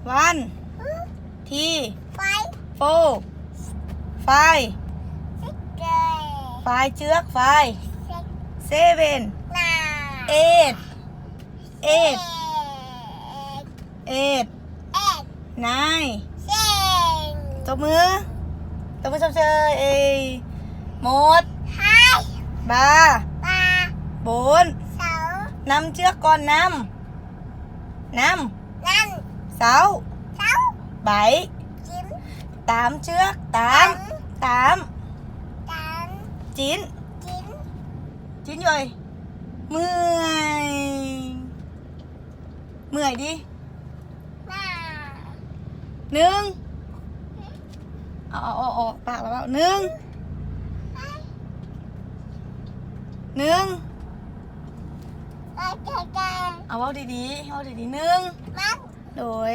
One, three, four, five, five ເຊືອກ five, seven, eight, eight, eight, nine. ຕົບມື ຕົບມືຊົມເຊີຍ. ໝົດ ບາ ບົນ ນຳເຊືອກກ່ອນ ນຳ ນຳ ເຊົາ ໃບ ຕາມເຊືອກ ຕາມ ຕາມ ຈິ້ນ ຈິ້ນ ເອີຍ ເມື່ອຍ ເມື່ອຍດິ ໜຶ່ງ ເອົາ ເອົາ ເອົາ ເອົາ ປາກລະເວົ້າ ໜຶ່ງ ໜຶ່ງ ເອົາ ເວົ້າດີໆ ເວົ້າດີໆ ໜຶ່ງ ໂດຍ